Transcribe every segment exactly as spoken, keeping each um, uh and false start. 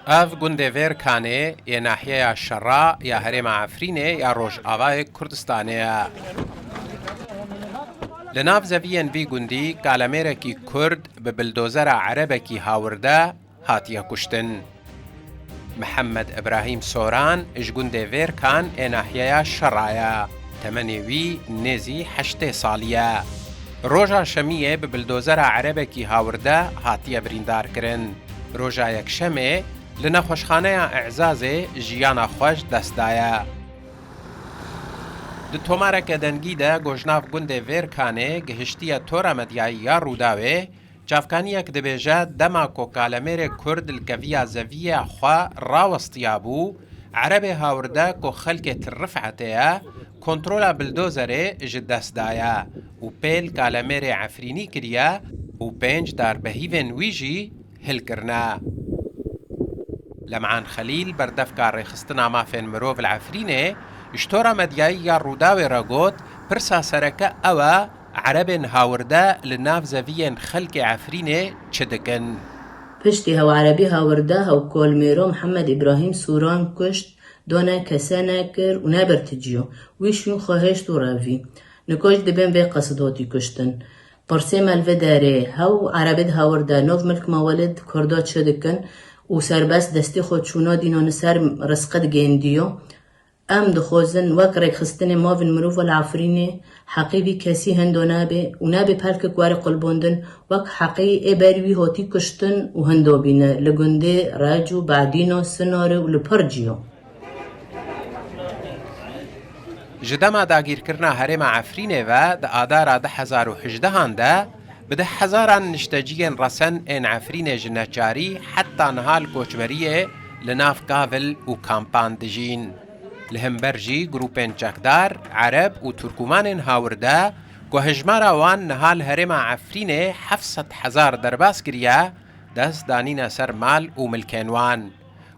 Ev gundê Vêrkanê yê nahiyeya Şera ya herêma Efrînê ya Rojavayê Kurdistanê ye. Li nav zeviyên vî gundî kalemêrekî Kurd bi bildozera Erebekî hawirde hatiye kuştin. Mihemed Ibrahîm Soran ji gundê Vêrkan ê nahiyeya Şera ye. Temenê wî nêzî heştê salî ye. Roja Şemiyê bi bildozera Erebekî hawirde hatiye birîndar kirin. Roja Yekşemê li nexweşxaneya Îzazê jiyana xwe ji dest daye. Di tomareke dengî de ku ji nav gundê Vêrkanê gihiştiye tora medyayî ya Rûdawê, çavkaniyek dibêje dema ku kalemêrê Kurd li keviya zeviya xwe rawestiyabû, Erebê hawirde ku xelkê Til Rifetê ye, kontrola bildozerê ji dest daye û pêl kalemêrê Efrînî kiriye û pênc darbehîvên wî jî hilkirine. Lem'an Xelîl, berdevka rêxistina mafên mirov li Efrînê, ji tora medyayî ya Rûdawê re got, pirsa sereke ew e, Erebên hawirde li nav zeviyên xelkê Efrînê çi dikin? Piştî hew Erebî hawirde, hew kolmêro Mihemed Îbrahîm Sûran kuşt, done kese nekir û nebirticiyo. Wî şûn xwe hêşt û revî. Niko jî dibên vê qesid hotî kuştin. Pirsê me li vê derê, hew Erebê di hawirde nov milk mawelê di Kurda çi dikin û serbest destî xwe çûna dînan li ser rizqê digêndiyo. Em dixwazin wek rêkxistinê mavên mirov li Efrînê heqê vî kesî hindo nebe û nebe pelkek were qulbandin, wek heqê ê berî wî hatî kuştin û hindo bîne li gundê Rec û Bedîna Sinarê û li pir ciya. Ji dema dagîrkirina herêma Efrînê ve di Adara du hezar û hejdehan de, bi deh hezaran nişteciyên resen ên Efrînê ji neçarî heta niha li koçberiyê li nav kavil û kampan dijîn. Li hember jî grûpên çekdar, Ereb û Turkûmanên hawirde ku hejmara wan niha li herêma Efrînê heft sed hezar derbas kiriye, dest danîne ser mal û milkên wan.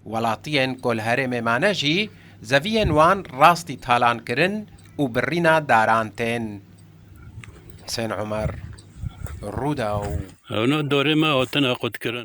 Welatiyên ku li herêmê mane jî zeviyên wan rastî talan kirin û birîna daran tên. Husên Omer, Rûdaw. Ew ne dorê me hatine qutkirin.